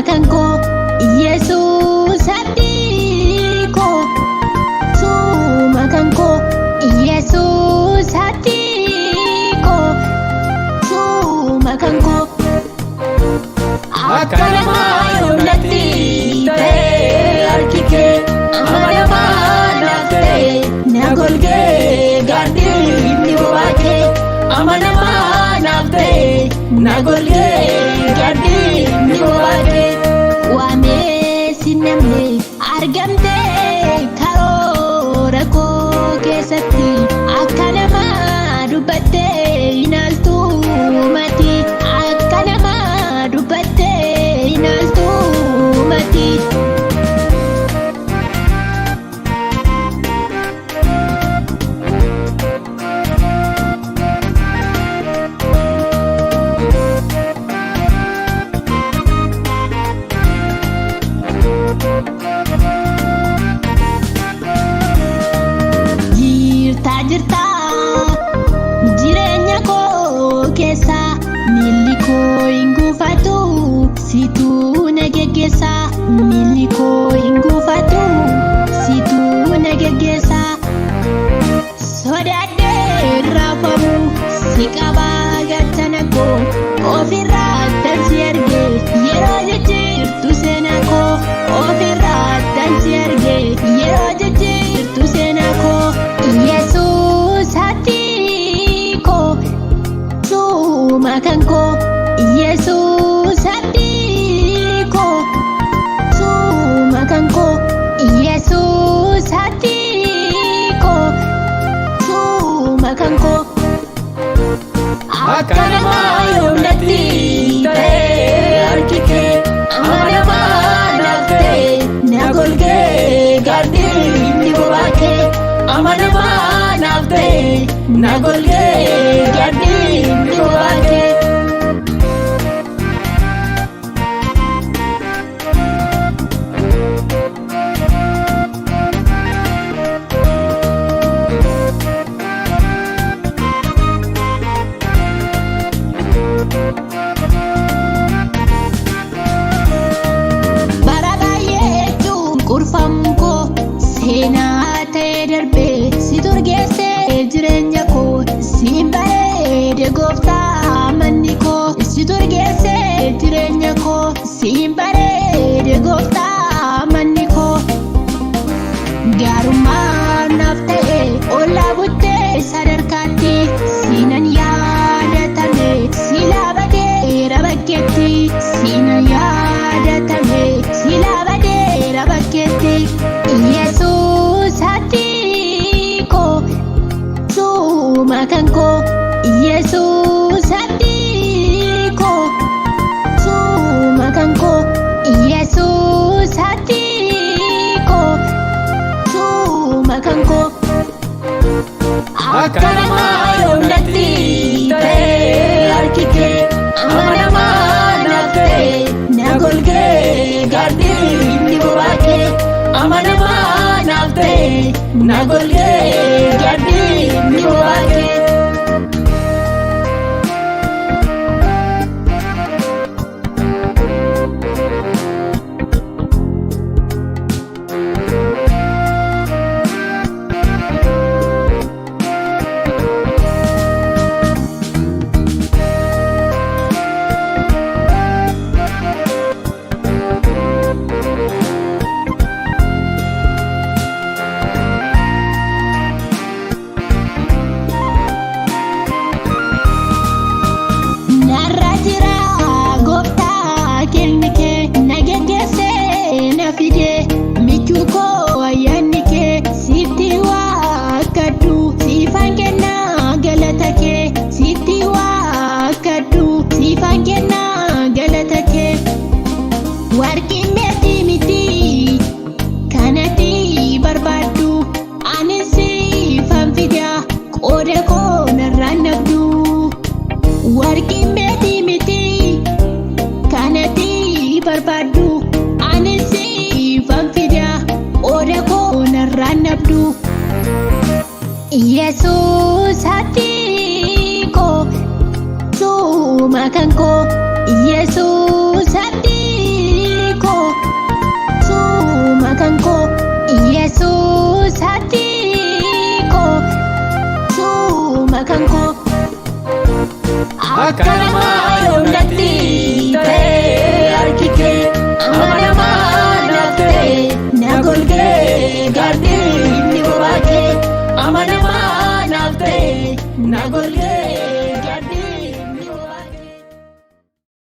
kan koo Yesuus abdii koo suma kan koo Yesuus abdii koo suma kan koo. Akka namaa yoomnatti ta'ee harki kee amanamaa naaf ta'e na golgee gaaddidni bobaa kee amanamaa naaf ta'e na golgee gaaddidni bobaa kee. Waamee si namne argamtee karoora koo keessatti akka namaa dubbattee hinaaltu mati akka namaa dubbattee hinaaltu mati. Jirtaa jirtaa jireenya koo keessa miilli koo hin gufatu situu na geggeessa miilli koo hin gufatu situu na geggeessa sodaadhee raafamu si qabaa gaachana koo ofirraa tansi arge yeroo jijjiirtu seenaa koo ofirraa tansi arge yeroo jijjiirtu seenaa koo Yesuus abdii koo suma kan koo Yesuus abdii koo suma kan koo Yesuus abdii koo suma kan koo. Akka namaa yoomnatti ta'ee harki kee amanamaa naaf ta'e na golgee gaaddidni bobaa kee amanamaa naaf ta'e na golgee gaaddidni bobaa kee. Bara baay'ee cunqurfamu koo seenaa ta'ee darbee si turgeessee jireenya koo siin bareede gooftaa manni koo si turgeessee jireenya koo siin bareede gooftaa manni koo. Gaarummaa naaf ta'e ollaa buttee sadarkaatti siinan yaadatame silaa badeera bakkeetti siinan yaadatame silaa badeera bakkeetti Yesuus abdii koo suma kan koo Yesuus abdii koo suma kan koo Yesuus abdii koo suma kan koo. Akka namaa yoomnatti ta'ee harki kee amanamaa naaf ta'e na golgee gaaddidni bobaa kee amanamaa naaf ta'e na golgee gaaddidni bobaa kee. Narra jira gooftaa kenni kee na geggeessee na fide michuu koo ayyaanni kee sitti waakkadhu siifan kennaa galata kee sitti waakkadhu siifan kennaa galata kee. Warqii meetii miti kanatti barbaaddu ani siifan fida qooda koo narraan nabdu. Warqii meetii miti kanatti barbaaddu ani siifan fida qooda koo narraan nabdu. Yesuus abdii koo suma kan koo Yesuus abdii kan koo. Akka namaa yoomnatti ta'ee harki kee amanamaa naaf ta'e na golgee gaaddiinni bobaa kee amanamaa naaf ta'e na golgee.